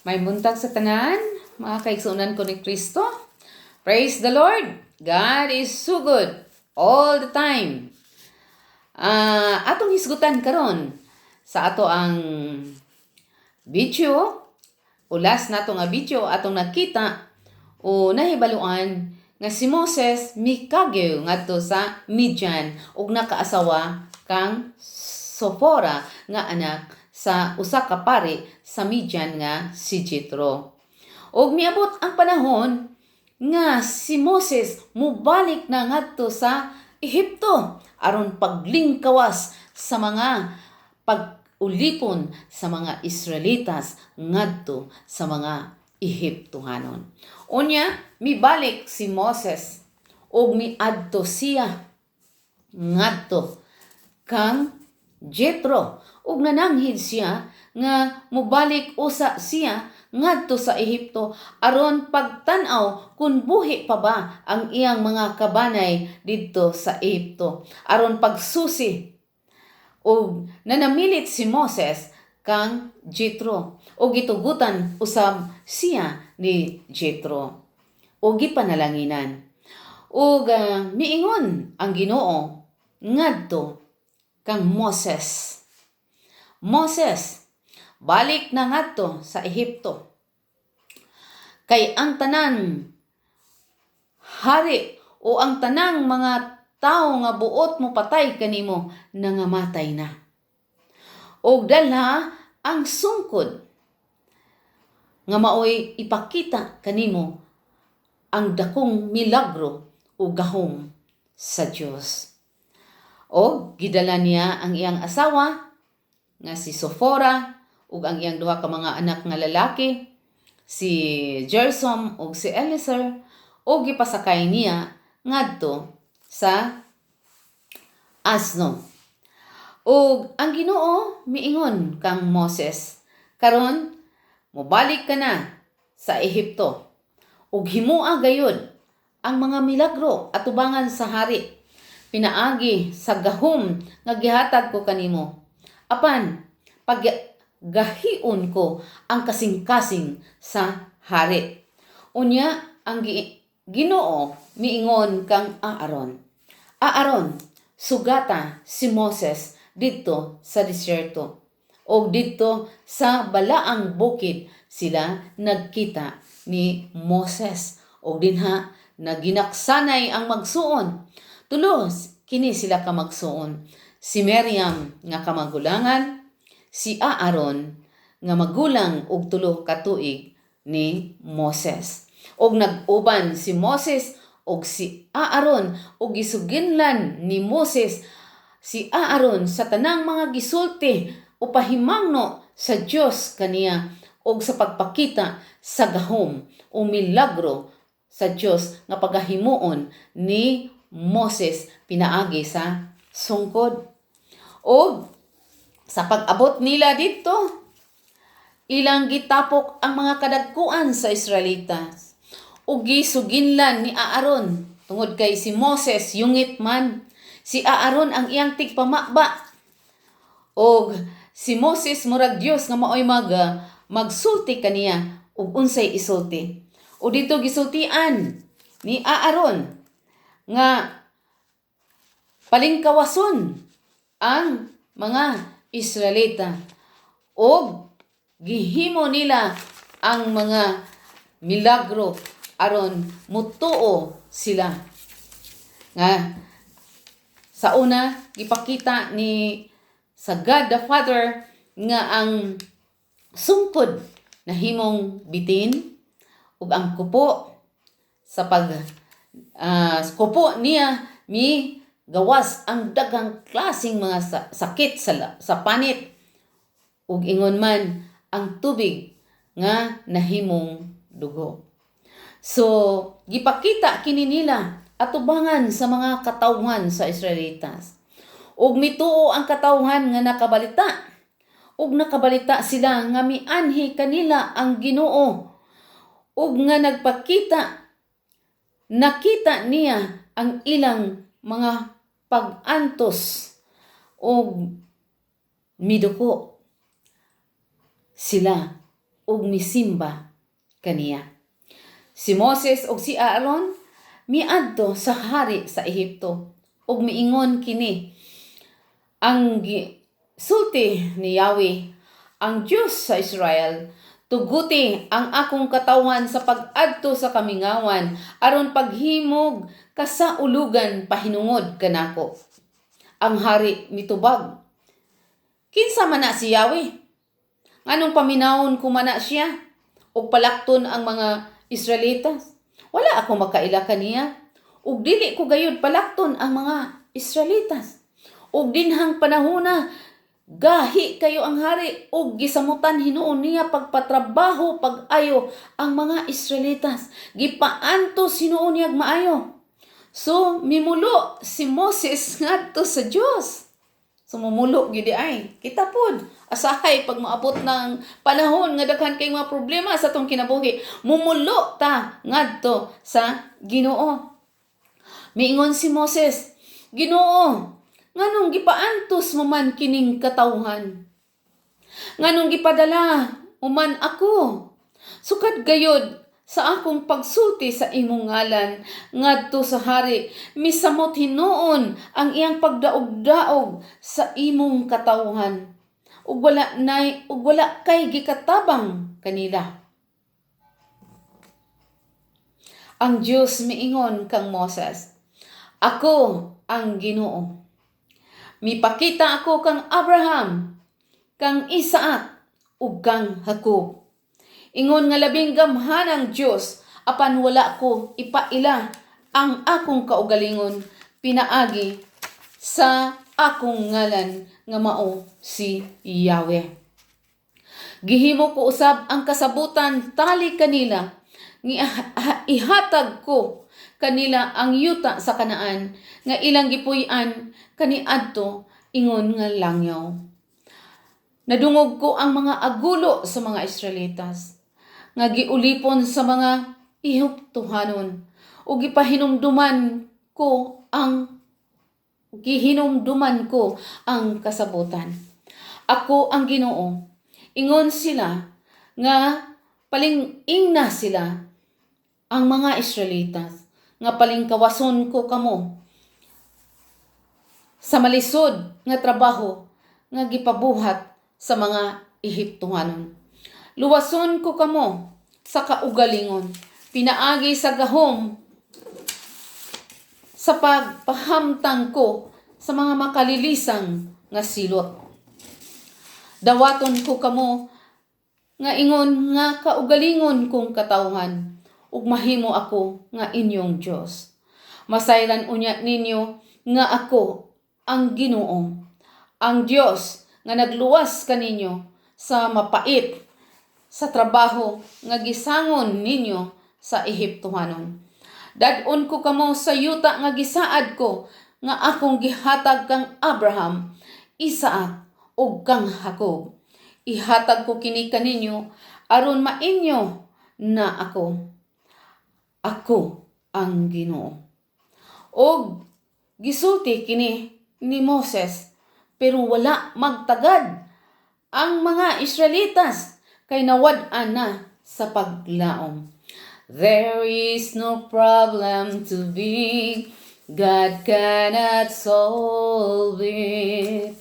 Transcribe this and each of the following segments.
Maayong buntag sa tanan, mga kaigsuonan ko ni Kristo. Praise the Lord! God is so good all the time. Atong hisgutan karon sa ato ang video o last nato nga video, atong nakita o nahibaluan nga si Moses mikagew ngadto sa Midian ug nakaasawa kang Sofora nga anak sa usa ka pari sa Midian nga si Jethro. Ug miabot ang panahon nga si Moses mubalik na ngadto sa Ehipto aron paglingkawas sa mga pag-ulipon sa mga Israelitas ngadto sa mga Ehiptohanon. Unya mibalik si Moses ug miadto siya ngadto kang Jethro ug nananghid siya nga mobalik usa siya ngadto sa Ehipto aron pagtan-aw kung buhi pa ba ang iyang mga kabanay didto sa Ehipto, aron pagsusi. Ug nanamilit si Moses kang Jethro ug gitugutan usab siya ni Jethro ug gipanalanginan. Ug miingon ang Ginoo ngadto kang Moses, "Moses, balik na ngadto sa Ehipto. Kay ang tanan hari o ang tanang mga tawo nga buot mo patay kanimo nangamatay na. Og dalha ang sungkod nga maoy ipakita kanimo ang dakong milagro o gahom sa Dios." Og gidala niya ang iyang asawa nga si Sofora ug ang iyang duha ka mga anak nga lalaki, si Gersom ug si Eliezer, ug gipasakay niya ngadto sa asno. Ug ang Ginoo miingon kang Moses, "Karon mobalik ka na sa Ehipto ug himoa gayud ang mga milagro atubangan sa hari pinaagi sa gahom nga gihatag ko kanimo. Apan pag gahion ko ang kasing-kasing sa hari." Unya ang Ginoo miingon kang Aaron, "Aaron, sugata si Moses didto sa disyerto." Og didto sa balaang bukid sila nagkita ni Moses. Og dinha naginaksanay ang magsuon. Tulo kini sila ka magsuon. Si Miriam nga kamagulangan, si Aaron nga magulang og 3 ka tuig ni Moses. Og nag-uban si Moses og si Aaron og gisuginlan ni Moses si Aaron sa tanang mga gisulti o pahimangno sa Dios kaniya og sa pagpakita sa gahom o milagro sa Dios nga pagahimuon ni Moses pinaagi sa sungkod. Og sa pag-abot nila didto, ilang gitapok ang mga kadagkuan sa Israelitas. Ug gisuginlan ni Aaron tungod kay si Moses yungit man. Si Aaron ang iyang tigpamaba. Og si Moses murag Dios nga maoy magsulti kaniya ug unsay isulti. O dito gisultian ni Aaron nga palingkawason ang mga Israelita og gihimo nila ang mga milagro aron mutuo sila. Nga sa una gipakita ni sa God the Father nga ang sungkod nahimong bitin ug ang kupo sa pag kupo niya mi gawas ang daghang klaseng mga sakit sa panit ug ingon man ang tubig nga nahimong dugo. So gipakita kini nila atubangan sa mga katawhan sa Israelitas. Ug mituo ang katawhan nga nakabalita. Ug nakabalita sila nga mianhi kanila ang Ginoo. Ug nga nagpakita, nakita niya ang ilang mga pag-antos ug miduko sila. ug misimba kaniya. Si Moses ug si Aaron miadto sa hari sa Ehipto ug miingon kini: "Ang sulti ni Yahweh, ang Dios sa Israel, tuguti ang akong katawhan sa pag-adto sa kamingawan aron paghimog kasaulugan pahinungod kanako." Ang hari mitubag, "Kinsa man na si Yahweh? Nganong paminawon ko man na siya ug palakton ang mga Israelitas? Wala ako makaila kaniya ug dili ko gayud palakton ang mga Israelitas." Ug dinhang panahona, gahi kayo ang hari ug gisamutan hinuon niya pagpatrabaho pag-ayo ang mga Israelitas. Gipaantos hinuon niya maayo. So mimulo si Moses ngadto sa Dios. So mumulo gyud ay. Kita pod asahay pag moabot ng panahon nga daghan kay mga problema sa atong kinabuhi, mumulo ta ngadto sa Ginoo. Miingon si Moses, "Ginoo, nganong gipaantos mo man kining katawhan? Nganong gipadala mo man ako? Sukad gayod sa akong pagsulti sa imong ngalan ngadto sa hari, misamot hinuon ang iyang pagdaog-daog sa imong katawhan ug wala kay gikatabang kanila." Ang Dios miingon kang Moses, "Ako ang Ginoo. Mipakita ako kang Abraham, kang Isaac, ug kang Jacob. Ingon nga labing gamhanang Dios, apan wala ko ipaila ang akong kaugalingon pinaagi sa akong ngalan nga mao si Yahweh. Gihimo ko usab ang kasabutan tali kanila, ihatag ko kanila ang yuta sa Kanaan nga ilang gipuy-an kaniadto ingon nga langyaw. Nadungog ko ang mga agulo sa mga Israelitas nga giulipon sa mga Ehiptohanon ug gihinumduman ko ang kasabutan. Ako ang Ginoo." Ingon sila nga paling-ingna sila ang mga Israelitas nga palingkawason ko kamo sa malisod nga trabaho nga gipabuhat sa mga Ehiptohanon. Luwason ko kamo sa kaugalingon pinaagi sa gahom sa pagpahamtang ko sa mga makalilisang nga silot. Dawaton ko kamo nga ingon nga kaugalingon kong katawhan ug mahimo ako nga inyong Dios. Masayran unya ninyo nga ako ang Ginoo, ang Dios nga nagluwas kaninyo sa mapait sa trabaho nga gisangon ninyo sa Ehiptohanon. Dad-on ko kamo sa yuta nga gisaad ko nga akong gihatag kang Abraham, Isaac ug kang Jacob. Ihatag ko kini kaninyo aron mainyo na ako. Ako ang Ginoo." Og gisulti kini ni Moses, pero wala magtagad ang mga Israelitas kay nawad-an na sa paglaom. There is no problem too big, God cannot solve it.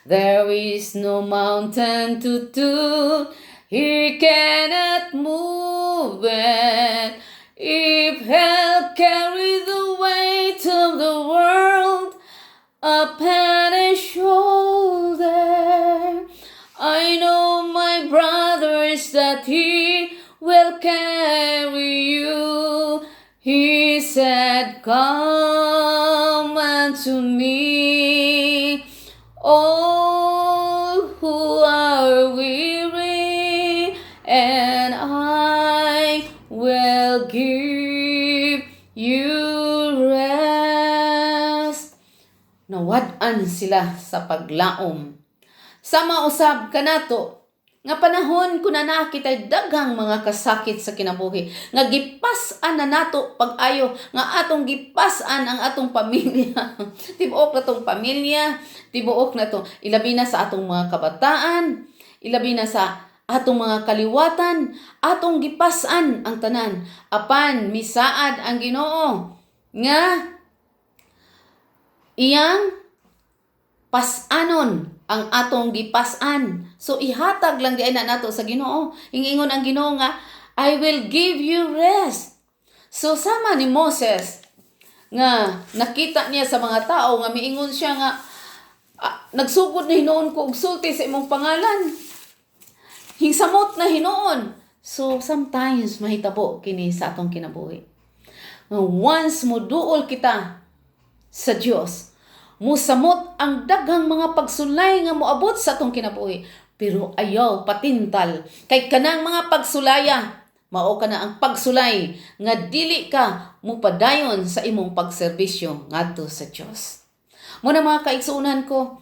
There is no mountain too tall, He cannot move it. If He'll carry the weight of the world upon His shoulder, I know, my brothers, that He will carry you. He said, "Come unto me, all who are weary, and I will give you rest." Nawad-an sila sa paglaom. Sama usab kanato nga panahon kun naa kitay daghang mga kasakit sa kinabuhi nga gipas-an na nato pag-ayo, nga atong gipas-an ang atong pamilya, tibuok na tong pamilya, tibuok na to, ilabi na sa atong mga kabataan, ilabi na sa Atong mga kaliwatan, atong gipas-an ang tanan. Apan misaad ang Ginoo nga iyang pas-anon ang atong gipas-an. So ihatag lang diay na nato sa Ginoo. Ingingon ang Ginoo nga, "I will give you rest." So sama ni Moses nga nakita niya sa mga tao nga miingon siya nga, "Ah, nagsugod na hinuon ko og sulti sa imong pangalan. Hingsamot na hinuon." So sometimes mahitabo kini sa atong kinabuhi. Nga once mo duol kita sa Dios, musamot ang daghang mga pagsulay nga moabot sa atong kinabuhi. Pero ayaw patintal kay kanang mga pagsulaya mao kana ang pagsulay nga dili ka mupadayon sa imong pagserbisyo ngadto sa Dios. Muna, mga kaigsuonan ko,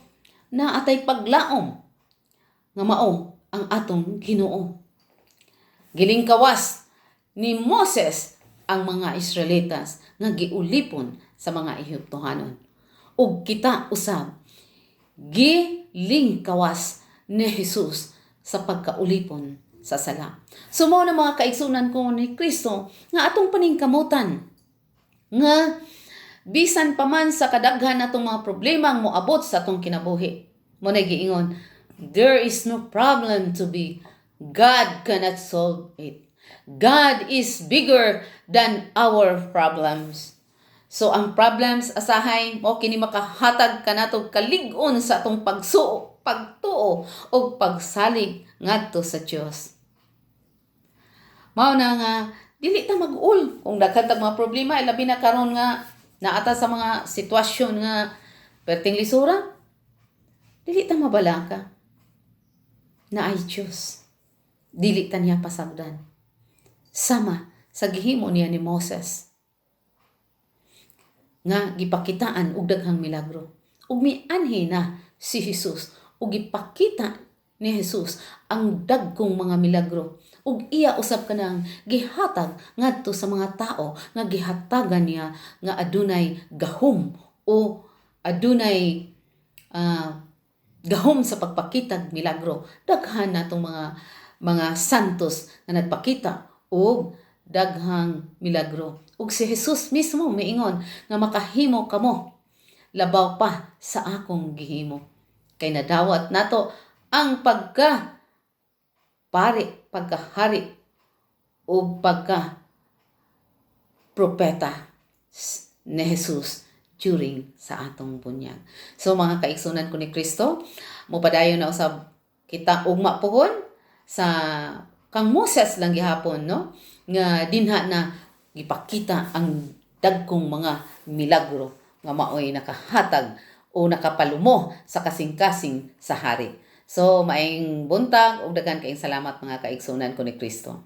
naa tay paglaom nga mao ang atong Ginoo. Gilingkawas ni Moses ang mga Israelitas nga giulipon sa mga Ehiptohanon. Ug kita usab gilingkawas ni Jesus sa pagkaulipon sa sala. So mao na, mga kaigsunan ko ni Kristo, nga atong paningkamutan nga bisan pa man sa kadaghan natong mga problema ang moabot sa atong kinabuhi. Mao na giingon, "There is no problem too big. God cannot solve it." God is bigger than our problems. So ang problems asahay mao kini makahatag kanato kalig-on sa atong pagsuo, pagtuo ug pagsalig ngadto sa Dios. Mao na nga dili ta mag-uol kung daghan tag mga problema, labi na karon nga naa ta sa mga sitwasyon nga perting lisura. Dili ta mabalaka. Naay Dios. Dili ta niya pasagdan. Sama sa gihimo niya ni Moses nga gipakitaan og daghang milagro. Ug mianhi na si Jesus ug gipakita ni Jesus ang dagkong mga milagro ug iya usab kanang gihatag ngadto sa mga tao nga gihatagan niya nga adunay gahom o adunay gahom sa pagpakitag milagro. Daghan natong mga santos nga nagpakita og daghang milagro. Ug si Jesus mismo miingon nga makahimo kamo labaw pa sa akong gihimo. Kay nadawat nato ang pagka pari, pagkahari ug pagka propeta ni Jesus during sa atong bunyag. So mga kaigsunan ko ni Kristo, mopadayon na usab kita ugma puhon sa kang Moses lang gihapon, no, nga dinha na gipakita ang dagkong mga milagro nga maoy nakahatag o nakapalumo sa kasing-kasing sa hari. So maayong buntag ug daghan kaayong salamat, mga kaigsunan ko ni Kristo.